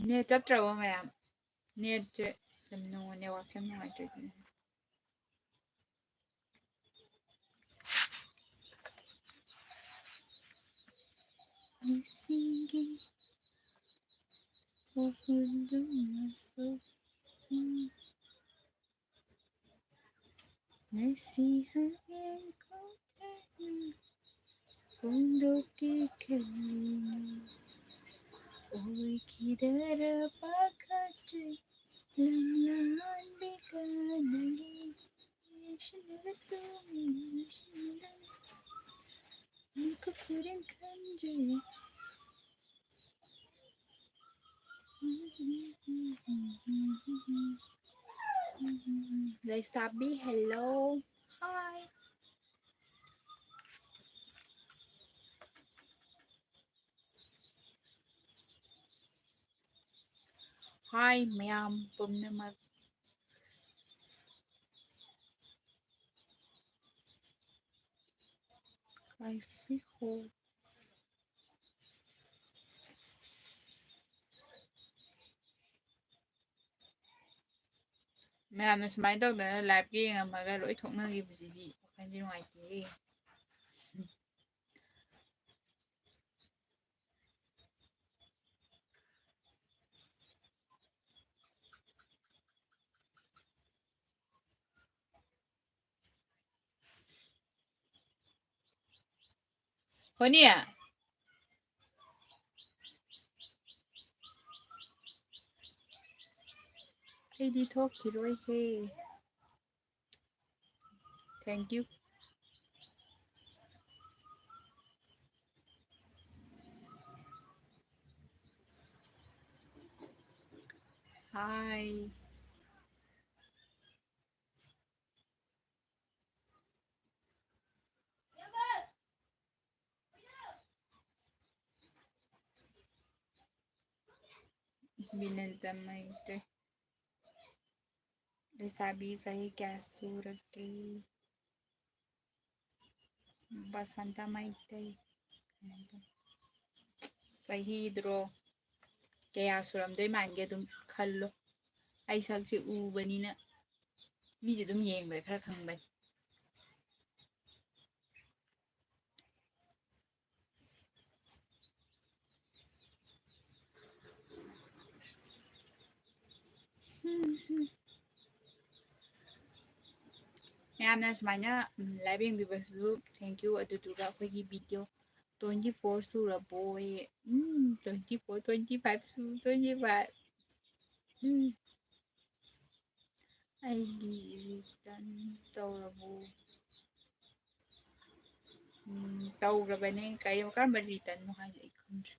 Net ꯆꯠꯇ꯭ꯔꯕꯣ ꯃꯌꯥꯝ? ꯅꯦꯠꯁꯦ ꯌꯥꯝ ꯅꯨꯡꯉꯥꯏ, ꯅꯦꯠꯋꯥꯛꯁꯦ ꯌꯥꯝ ꯅꯨꯡꯉꯥꯏꯇ꯭ꯔꯦ ꯑꯗꯨꯅꯦ꯫ ꯏꯁꯤꯡꯒꯤ ꯁꯣꯍꯣꯔꯗꯨꯅꯁꯨ, ꯎꯝ꯫ ꯉꯁꯤ ꯍꯌꯦꯡ ꯈꯣꯡꯊꯥꯡꯅ ꯐꯣꯡꯗꯣꯛꯀꯦ ꯈꯜꯂꯤꯉꯩ, ꯑꯣꯏꯈꯤꯗꯔ ꯄꯥꯈꯠꯇ꯭ꯔꯦ ꯂꯝꯂꯥꯟꯕꯤꯒ ꯅꯪꯒꯤ ꯌꯦꯡꯁꯤꯟꯅꯕ ꯇꯨꯃꯤꯟ ꯌꯦꯡꯁꯤꯟꯅꯕ ꯃꯤꯀꯨꯞ ꯈꯨꯔꯦꯟ ꯈꯟꯖꯩ꯫ ꯂꯩꯁꯥꯕꯤ, hello. Hi. Hi ꯃꯌꯥꯝ ꯄꯨꯝꯅꯃꯛ꯫ ꯀꯥꯏꯁꯤꯈꯣ꯫ ꯃꯌꯥꯝꯅ ꯁꯨꯃꯥꯏꯅ ꯇꯧꯗꯅ live ꯌꯦꯡꯉꯝꯃꯒ ꯂꯣꯏ ꯊꯣꯛꯅꯈꯤꯕꯁꯤꯗꯤ ꯋꯥꯈꯜꯁꯦ ꯅꯨꯡꯉꯥꯏꯇꯦꯍꯦ꯫ ꯍꯣꯅꯤ꯫ ꯑꯩꯗꯤ ꯊꯣꯛꯈꯤꯔꯣꯏꯍꯦ꯫ Thank you. Hi. ꯕꯤꯅꯟꯇ ꯃꯩꯇꯩ꯫ ꯂꯩꯁꯥꯕꯤ ꯆꯍꯤ ꯀꯌꯥ ꯁꯨꯔꯒꯦ? ꯕꯁꯟꯇ ꯃꯩꯇꯩ꯫ ꯆꯍꯤꯗ꯭ꯔꯣ? ꯀꯌꯥ ꯁꯨꯔꯝꯗꯣꯏ ꯃꯥꯟꯒꯦ ꯑꯗꯨꯝ ꯈꯜꯂꯣ꯫ ꯑꯩ ꯁꯛꯁꯦ ꯎꯕꯅꯤꯅ ꯃꯤꯁꯦ ꯑꯗꯨꯝ ꯌꯦꯡꯕꯗ ꯈꯔ ꯈꯪꯕꯅꯤ꯫ ꯃꯌꯥꯝꯅ ꯁꯨꯃꯥꯏꯅ, ꯎꯝ, live ꯌꯦꯡꯕꯤꯕꯁꯤꯁꯨ thank you꯫ ꯑꯗꯨꯗꯨꯒ ꯑꯩꯈꯣꯏꯒꯤ video twenty four ꯁꯨꯔꯕꯣꯌꯦ? ꯎꯝ, twenty four, twenty five ꯁꯨ-, twenty five꯫ ꯎꯝ꯫ ꯑꯩꯒꯤ return ꯇꯧꯔꯕꯣ? ꯎꯝ, ꯇꯧꯈ꯭ꯔꯕꯅꯦ꯫ ꯀꯔꯤ-, ꯀꯔꯝꯕ returnꯅꯣ ꯍꯥꯏꯁꯦ ꯑꯩ ꯈꯪꯗ꯭ꯔꯦ꯫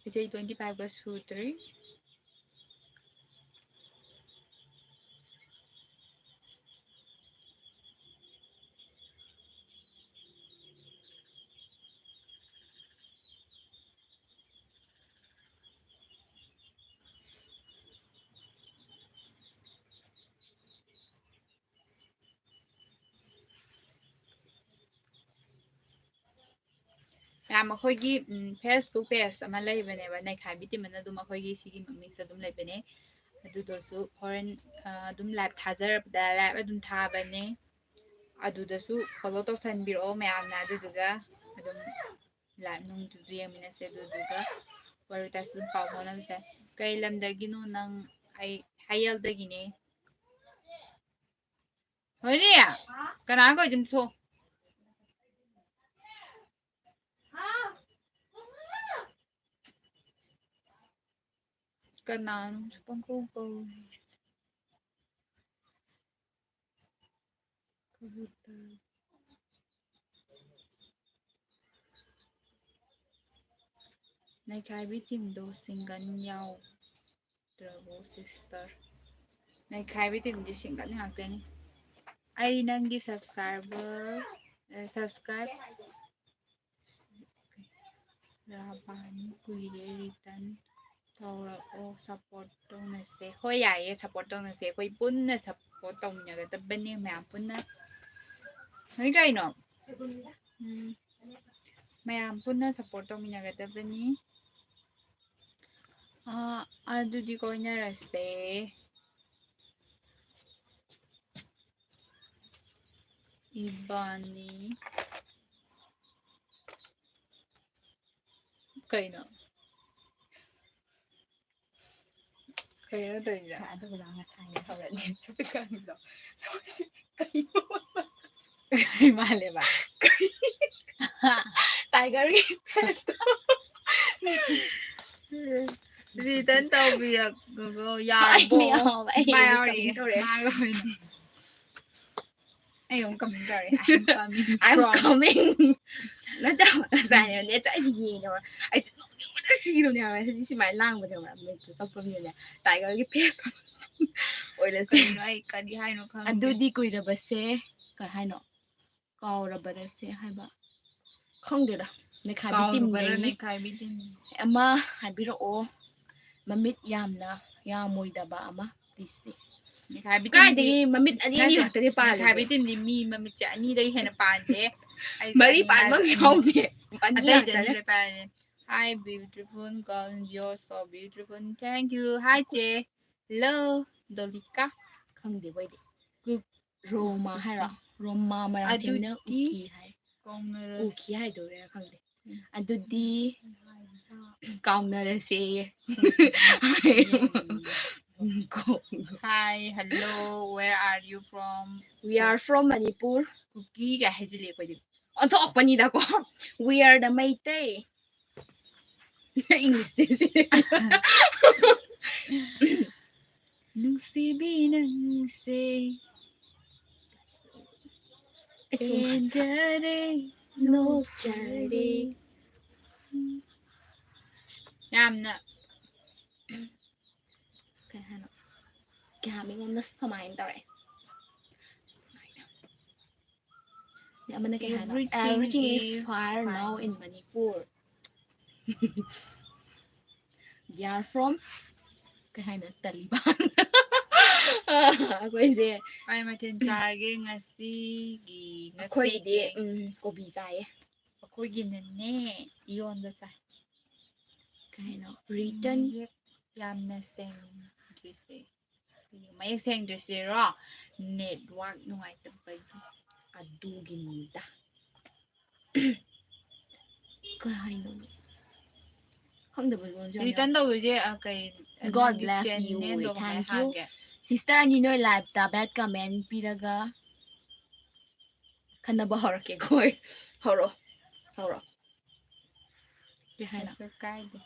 ꯏꯆꯦ twenty fiveꯀ ꯁꯨꯗ꯭ꯔꯤ꯫ ꯃꯌꯥꯝ ꯑꯩꯈꯣꯏꯒꯤ, ꯎꯝ, Facebook page ꯑꯃ ꯂꯩꯕꯅꯦꯕ, ꯅꯩꯈꯥꯏꯕꯤ ꯇꯤꯝ ꯑꯅ ꯑꯗꯨꯝ ꯑꯩꯈꯣꯏꯒꯤ ꯁꯤꯒꯤ ꯃꯃꯤꯡꯁꯦ ꯑꯗꯨꯝ ꯂꯩꯕꯅꯦ꯫ ꯑꯗꯨꯗꯁꯨ ꯍꯣꯔꯦꯟ, ꯑ, ꯑꯗꯨꯝ live ꯊꯥꯖꯔꯛꯄꯗ live ꯑꯗꯨꯝ ꯊꯥꯕꯅꯦ꯫ ꯑꯗꯨꯗꯁꯨ follow ꯇꯧꯁꯟꯕꯤꯔꯛꯑꯣ ꯃꯌꯥꯝꯅ, ꯑꯗꯨꯗꯨꯒ ꯑꯗꯨꯝ live ꯅꯨꯡꯗꯨꯁꯨ ꯌꯦꯡꯃꯤꯟꯅꯁꯦ, ꯑꯗꯨꯗꯨꯒ ꯋꯥꯔꯤ ꯋꯥꯇꯥꯏꯁꯨ ꯑꯗꯨꯝ ꯄꯥꯎ ꯐꯥꯎꯅꯕꯁꯦ꯫ ꯀꯩ ꯂꯝꯗꯒꯤꯅꯣ ꯅꯪ? ꯑꯩ ꯍꯥꯏꯌꯦꯜꯗꯒꯤꯅꯦ꯫ ꯍꯣꯏꯅꯦ, ꯀꯅꯥ ꯀꯧꯏꯗꯨꯅꯣ ꯊꯣꯛ꯫ ꯀꯅꯥꯅꯣ ꯄꯪꯀꯧ ꯀꯧꯔꯤꯁꯦ? ꯅꯩꯈꯥꯏꯕꯤ ꯇꯤꯝꯗꯣ single ꯌꯥꯎꯗ꯭ꯔꯕꯣ sister? ꯅꯩꯈꯥꯏꯕꯤ ꯇꯤꯝꯗꯤ single ꯉꯥꯛꯇꯅꯤ꯫ ꯑꯩ ꯅꯪꯒꯤ subscriber, ꯑꯦ, subscribe ꯔꯥꯕꯥꯅꯤ ꯀꯨꯏꯔꯦ, return ꯇꯧꯔꯛꯑꯣ, support ꯇꯧꯅꯁꯦ꯫ ꯍꯣꯏ, ꯌꯥꯏꯌꯦ, support ꯇꯧꯅꯁꯦ꯫ ꯑꯩꯈꯣꯏ ꯄꯨꯟꯅ support ꯇꯧꯃꯤꯟꯅꯒꯗꯕꯅꯦ, ꯃꯌꯥꯝ ꯄꯨꯟꯅ꯫ ꯅꯣꯏ ꯀꯩꯅꯣ? ꯎꯝ꯫ ꯃꯌꯥꯝ ꯄꯨꯟꯅ support ꯇꯧꯃꯤꯟꯅꯒꯗꯕꯅꯤ꯫ ꯑꯥ, ꯑꯗꯨꯗꯤ ꯀꯣꯏꯅꯔꯁꯦ꯫ ꯏꯕꯥꯅꯤ꯫ ꯀꯩꯅꯣ? ꯀꯩꯅꯣ ꯇꯧꯔꯤꯁꯦ? ꯑꯗꯨꯒ ꯉꯁꯥꯏ ꯍꯧꯔꯛꯅꯤ ꯆꯠꯄ ꯀꯥꯟꯗꯣ꯫ ꯀꯩꯅꯣ? ꯀꯩ ꯃꯥꯜꯂꯦꯕ? ꯀꯩ? Tigerꯒꯤ face ꯇꯣ꯫ Return ꯇꯧꯕꯤꯔꯛꯄꯒ ꯌꯥꯔꯕꯣ? ꯑꯩ ꯌꯥꯎꯕ, ꯑꯩ ꯃꯥ ꯌꯥꯎꯔꯤ꯫ Comment ꯇꯧꯔꯛꯑꯦ꯫ ꯃꯥꯒ ꯑꯣꯏꯅ꯫ ꯑꯩ ꯑꯃꯨꯛ comment ꯇꯧꯔꯦ꯫ I'm coming I'm from coming. ꯅꯠꯇꯦ, ꯉꯁꯥꯏꯅꯦ, ꯆꯠꯂꯤꯁꯦ ꯌꯦꯡꯉꯦꯕ꯫ ꯑꯩ ꯅꯣꯛꯅꯤꯡꯕꯅ ꯁꯤꯔꯕꯅꯦ ꯍꯥꯏꯕ꯫ ꯍꯥꯏꯗꯤ ꯁꯨꯃꯥꯏꯅ ꯂꯥꯡꯕꯅꯦꯕ, ꯃꯤꯠꯇ ꯆꯠꯄꯅꯤꯅꯅꯦ꯫ Tigerꯒꯤ face ꯑꯣꯏꯔꯁꯦ꯫ ꯀꯩꯅꯣ, ꯑꯩ ꯀꯔꯤ ꯍꯥꯏꯅꯣ ꯈꯪꯗꯦ꯫ ꯑꯗꯨꯗꯤ ꯀꯨꯏꯔꯕꯁꯦ, ꯀꯩ ꯍꯥꯏꯅꯣ? ꯀꯥꯎꯔꯕꯔꯁꯦ ꯍꯥꯏꯕ꯫ ꯈꯪꯗꯦꯗ, ꯅꯩꯈꯥꯏꯕꯤ ꯀꯥꯎꯔꯕꯔ ꯇꯤꯝꯗꯒꯤ ꯅꯩꯈꯥꯏꯕꯤ ꯇꯤꯝ? ꯑꯃ ꯍꯥꯏꯕꯤꯔꯛꯑꯣ꯫ ꯃꯃꯤꯠ ꯌꯥꯝꯅ ꯌꯥꯝꯃꯣꯏꯗꯕ ꯑꯃ, please꯫ ꯅꯩꯈꯥꯏꯕꯤ ꯇꯤꯝꯗꯤ ꯀꯥꯏꯗꯒꯤ ꯃꯃꯤꯠ ꯑꯅꯤ ꯑꯅꯤ ꯅꯠꯇꯦ, ꯈꯛꯇꯅꯦ ꯄꯥꯜꯂꯤꯁꯦ꯫ ꯅꯩꯈꯥꯏꯕꯤ ꯇꯤꯝꯗꯤ ꯃꯤ ꯃꯃꯤꯠꯁꯦ ꯑꯅꯤꯗꯒꯤ ꯍꯦꯟꯅ ꯄꯥꯟꯗꯦ꯫ ꯑꯩꯁꯨ ꯃꯔꯤ ꯑꯅꯤ ꯄꯥꯟꯕ ꯍꯥꯏꯕ꯫ ꯌꯥꯎꯗꯦ꯫ ꯑꯅꯤ ꯑꯇꯩꯗꯤ ꯉꯥꯛꯇꯅꯦ꯫ ꯑꯅꯤ ꯂꯩ ꯄꯥꯏꯔꯦ꯫ Hi, beautiful girl, you're so beautiful. Thank you. Hi, ꯆꯦ꯫ Hello, ꯗꯣꯂꯤꯀꯥ꯫ ꯈꯪꯗꯦ ꯃꯣꯏꯗꯤ꯫ ꯀꯨꯛ꯫ ꯔꯣꯃꯥ ꯍꯥꯏꯔꯣ? ꯔꯣꯃꯥ ꯃꯔꯥꯡꯊꯦꯝꯅ ꯑꯗꯨꯗꯤ ꯎꯀꯤ ꯍꯥꯏ꯫ ꯀꯥꯎꯅꯔꯁꯤ꯫ ꯎꯀꯤ ꯍꯥꯏꯗꯣꯏꯔꯥ ꯈꯪꯗꯦ꯫ ꯎꯝ꯫ ꯑꯗꯨꯗꯤ ꯀꯥꯎꯅꯔꯁꯦꯌꯦ꯫ ꯎꯝ꯫ Hi, hello, where are you from? We are from Manipur. ꯀꯨꯀꯤꯒ ꯍꯥꯏꯖꯤꯜꯂꯦ ꯑꯩꯈꯣꯏꯗꯤ꯫ ꯑꯣꯟꯊꯣꯛꯄꯅꯤꯗꯀꯣ꯫ We are the Meitei. English ꯁꯤ꯫ ꯅꯨꯡꯁꯤꯕꯤ ꯅꯪꯁꯦ ꯑꯩꯁꯨ ꯄꯦꯟꯖꯔꯦ, ꯅꯣꯛꯆꯔꯦ꯫ ꯌꯥꯝꯅ ꯀꯩ ꯍꯥꯏꯅꯣ? ꯀꯌꯥ ꯃꯤꯉꯣꯟꯗ ꯁꯨꯃꯥꯏꯅ ꯇꯧꯔꯛꯑꯦ꯫ ꯁꯨꯃꯥꯏꯅ꯫ ꯑꯃꯅ ꯀꯩ ꯍꯥꯏꯅꯣ? Everything Everything is is fire now fine. In Manipur. They are from ꯀꯩ ꯍꯥꯏꯅꯣ? ꯇꯥꯂꯤꯕꯥꯟ꯫ ꯑꯩꯈꯣꯏꯁꯦ ꯀꯩ ꯃꯊꯦꯜ ꯆꯥꯔꯒꯦ ꯉꯁꯤꯒꯤ? ꯑꯩꯈꯣꯏꯒꯤꯗꯤ, ꯉꯁꯤꯒꯤ ꯎꯝ, ꯀꯣꯕꯤ ꯆꯥꯏꯌꯦ꯫ ꯑꯩꯈꯣꯏꯒꯤꯅꯅꯦ ꯏꯔꯣꯟꯕ ꯆꯥꯏ꯫ ꯀꯩ ꯍꯥꯏꯅꯣ? Written꯫ ꯃꯌꯦꯛ ꯌꯥꯝꯅ ꯁꯦꯡꯗ꯭ꯔꯤꯁꯦ꯫ ꯃꯌꯦꯛ ꯁꯦꯡꯗ꯭ꯔꯤꯁꯤꯔꯣ? Network ꯅꯨꯡꯉꯥꯏꯇꯕꯒꯤ꯫ ꯑꯗꯨꯒꯤꯅꯤꯗ꯫ ꯀꯩ ꯍꯥꯏꯅꯣꯅꯦ? ꯈꯪꯗꯕ ꯂꯣꯟꯁꯦ ꯌꯥꯝ return ꯌꯥꯎꯋꯦ꯫ ꯇꯧꯗꯣꯏꯁꯦ, ꯑ, ꯀꯩ, God ꯅꯪꯒꯤ bless you. Channelꯗꯣ ꯀꯃꯥꯏꯅ ꯍꯥꯡꯒꯦ? Thank you. Sister ꯑꯅꯤ ꯅꯣꯏ liveꯇ bad comment ꯄꯤꯔꯒ ꯈꯟꯅꯕ ꯍꯧꯔꯛꯀꯦ ꯑꯩꯈꯣꯏ꯫ ꯍꯧꯔꯣ꯫ ꯍꯧꯔꯣ꯫ ꯀꯩ ꯍꯥꯏꯅꯣ? ꯀꯩꯁꯨ ꯀꯥꯏꯗꯦ꯫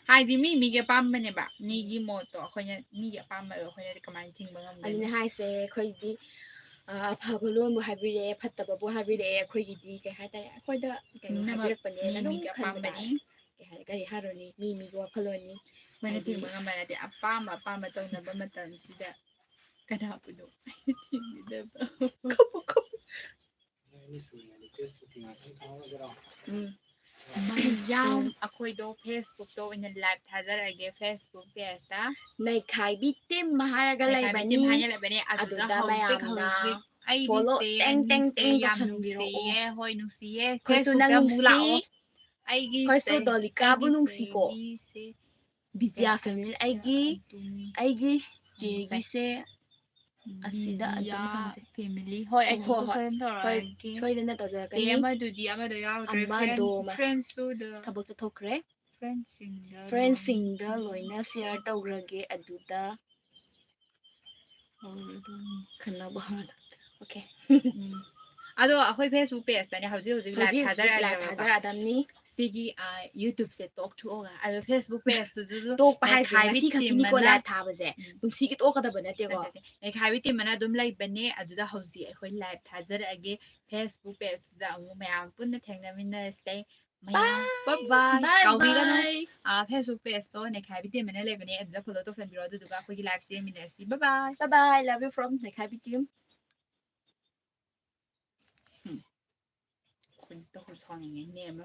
ꯍꯥꯏꯗꯤ ꯃꯤ ꯃꯤꯒꯤ ꯑꯄꯥꯝꯕꯅꯦꯕ꯫ ꯃꯤꯒꯤ ꯃꯣꯠꯇꯣ ꯑꯩꯈꯣꯏꯅ, ꯃꯤꯒꯤ ꯑꯄꯥꯝꯕꯗꯣ ꯑꯩꯈꯣꯏꯅꯗꯤ ꯀꯃꯥꯏꯅ ꯊꯤꯡꯕ ꯉꯝꯗꯣꯏꯅꯣ? ꯑꯗꯨꯅꯦ ꯍꯥꯏꯁꯦ, ꯑꯩꯈꯣꯏꯗꯤ, ꯑ, ꯑꯐꯕ ꯂꯣꯟꯕꯨ ꯍꯥꯏꯕꯤꯔꯛꯑꯦ, ꯐꯠꯇꯕꯕꯨ ꯍꯥꯏꯕꯤꯔꯛꯑꯦ, ꯑꯩꯈꯣꯏꯒꯤꯗꯤ ꯀꯩ ꯍꯥꯏꯇꯥꯔꯦ, ꯑꯩꯈꯣꯏꯗ ꯀꯩꯅꯣ ꯄꯨꯝꯅꯃꯛ ꯍꯥꯏꯕꯤꯔꯛꯄꯅꯦꯅ ꯃꯤ ꯑꯗꯨꯝ ꯃꯤꯒꯤ ꯈꯟꯕ ꯑꯄꯥꯝꯕꯅꯤ꯫ ꯇꯥꯔꯦ꯫ ꯀꯩ ꯍꯥꯏ-, ꯀꯔꯤ ꯍꯥꯏꯔꯨꯅꯤ? ꯃꯤ ꯃꯤꯒꯤ ꯋꯥꯈꯜꯂꯣꯟꯅꯤ꯫ ꯑꯩꯈꯣꯏꯅ ꯍꯥꯏꯗꯤ ꯊꯤꯡꯕ ꯉꯝꯕ ꯅꯠꯇꯦ꯫ ꯑꯄꯥꯝꯕ ꯑꯄꯥꯝꯕ ꯇꯧꯅꯕ ꯃꯇꯝꯁꯤꯗ ꯀꯅꯥꯕꯨꯅꯣ ꯑꯩꯅ ꯊꯤꯡꯒꯗꯕ? ꯀꯞꯄꯨ, ꯀꯞꯄꯨ꯫ ꯎꯝ꯫ ꯃꯌꯥꯝ ꯑꯩꯈꯣꯏꯗꯣ Facebookꯇ ꯑꯣꯏꯅ live ꯊꯥꯖꯔꯛꯑꯒꯦ, Facebook pageꯇ꯫ ꯅꯩꯈꯥꯏꯕꯤ team ꯍꯥꯏꯔꯒ ꯅꯩꯈꯥꯏꯕꯤ ꯂꯩꯕꯅꯤ꯫ Team ꯍꯥꯏꯅ ꯂꯩꯕꯅꯤ꯫ ꯑꯗꯨꯗ ꯑꯗꯨꯗ ꯍꯧꯖꯤꯛ, ꯃꯌꯥꯝꯅ ꯍꯧꯖꯤꯛ Follow ꯇꯦꯡ ꯇꯦꯡ ꯇꯦꯡ ꯇꯧꯁꯟꯕꯤꯔꯛꯑꯣ꯫ ꯅꯨꯡꯁꯤꯌꯦ, ꯍꯣꯏ, ꯅꯨꯡꯁꯤꯌꯦ꯫ ꯑꯩꯈꯣꯏꯁꯨ Facebook-ꯇ ꯅꯪ ꯑꯃꯨꯛ ꯂꯥꯛꯑꯣ꯫ ꯅꯨꯡꯁꯤ꯫ ꯑꯩꯒꯤ ꯑꯩꯈꯣꯏꯁꯨ ꯁꯦ-, ꯗꯣꯂꯤꯀꯥꯕꯨ ꯑꯩꯒꯤ ꯅꯨꯡꯁꯤꯀꯣ꯫ ꯁꯦꯒꯤꯁꯦ ꯕꯤꯖ꯭ꯌꯥ ꯀꯌꯥ family, ꯑꯁꯤꯗ ꯑꯩꯒꯤ, ꯑꯗꯨꯝ ꯑꯩꯒꯤ ꯍꯪꯁꯦ꯫ ꯆꯦꯒꯤꯁꯦ ꯑꯁꯤꯗ ꯑꯗꯨꯝ ꯕꯤꯖ꯭ꯌꯥ ꯍꯪꯁꯦ꯫ family꯫ ꯍꯣꯏ, ꯑꯩ ꯍꯣꯏ, ꯁꯣꯏꯗꯣꯛ ꯍꯣꯏ, ꯁꯣꯏꯗꯅ ꯍꯣꯏ, ꯇꯧꯔꯛꯑꯒꯦ꯫ ꯁꯣꯏꯗꯅ ꯁꯦ ꯇꯧꯖꯔꯛꯀꯅꯤ꯫ ꯑꯃꯗꯨꯗꯤ ꯑꯃꯗꯣ ꯌꯥꯎꯗ꯭ꯔꯦ꯫ ꯑꯃꯗꯣ Friend-, ꯑꯃ friends-ꯁꯨꯗ ꯊꯕꯛ ꯆꯠꯊꯣꯛꯈ꯭ꯔꯦ꯫ Friends-ꯁꯤꯡꯗ Friends-ꯁꯤꯡꯗ ꯂꯣꯏꯅ ꯂꯣꯏꯅ share ꯇꯧꯈ꯭ꯔꯒꯦ ꯑꯗꯨꯗ꯫ ꯍꯧꯔꯦ ꯑꯗꯨꯝ꯫ ꯈꯟꯅꯕ ꯍꯧꯔꯗ꯫ Okay꯫ ꯎꯝ꯫ ꯑꯗꯣ ꯑꯩꯈꯣꯏ Facebook page-ꯇꯅꯦ ꯍꯧꯖꯤꯛ ꯍꯧꯖꯤꯛ live ꯍꯧꯖꯤꯛ ꯍꯧꯖꯤꯛ live ꯊꯥꯖꯔꯛꯑꯒꯦꯕꯀꯣ꯫ ꯊꯥꯖꯔꯛꯑꯗꯕꯅꯤ꯫ ꯁꯤꯒꯤ, ꯑ, YouTube-ꯁꯦ ꯇꯣꯛꯊꯣꯛꯑꯒ꯫ ꯑꯗꯣ Facebook page-ꯇꯨꯁꯨ ꯇꯣꯛꯄ ꯍꯥꯏꯁꯦ ꯅꯩꯈꯥꯏꯕꯤ ꯉꯁꯤ ꯈꯛꯀꯤꯅꯤꯀꯣ team-ꯅ live ꯊꯥꯕꯁꯦ꯫ ꯎꯝ꯫ ꯄꯨꯟꯁꯤꯒꯤ ꯇꯣꯛꯀꯗꯕ ꯅꯠꯇꯦꯀꯣ꯫ ꯅꯠꯇꯦ, ꯅꯩꯈꯥꯏꯕꯤ team-ꯅ ꯑꯗꯨꯝ ꯂꯩꯕꯅꯦ꯫ ꯑꯗꯨꯗ ꯍꯧꯖꯤꯛ ꯑꯩꯈꯣꯏ live ꯊꯥꯖꯔꯛꯑꯒꯦ꯫ Facebook page-ꯇꯨꯗ ꯑꯃꯨꯛ ꯃꯌꯥꯝ ꯄꯨꯟꯅ ꯊꯦꯡꯅꯃꯤꯟꯅꯔꯁꯦ꯫ ꯃꯌꯥꯝ bye bye꯫ Bye ꯀꯥꯎꯕꯤꯒꯅꯨ꯫ Bye꯫ ꯑ, Facebook page-ꯇꯣ ꯅꯩꯈꯥꯏꯕꯤ team-ꯅ ꯂꯩꯕꯅꯦ꯫ ꯑꯗꯨꯗ follow ꯇꯧꯁꯟꯕꯤꯔꯣ꯫ ꯑꯗꯨꯗꯨꯒ ꯑꯩꯈꯣꯏꯒꯤ live-ꯁꯦ ꯌꯦꯡꯃꯤꯟꯅꯔꯁꯤ꯫ Bye bye꯫ Bye bye꯫ Love you from ꯅꯩꯈꯥꯏꯕꯤ team꯫ ꯎꯝ꯫ ꯈꯣꯏꯗꯧ ꯁꯥꯎꯅꯤꯡꯉꯦ, ꯅꯦꯝꯃ꯫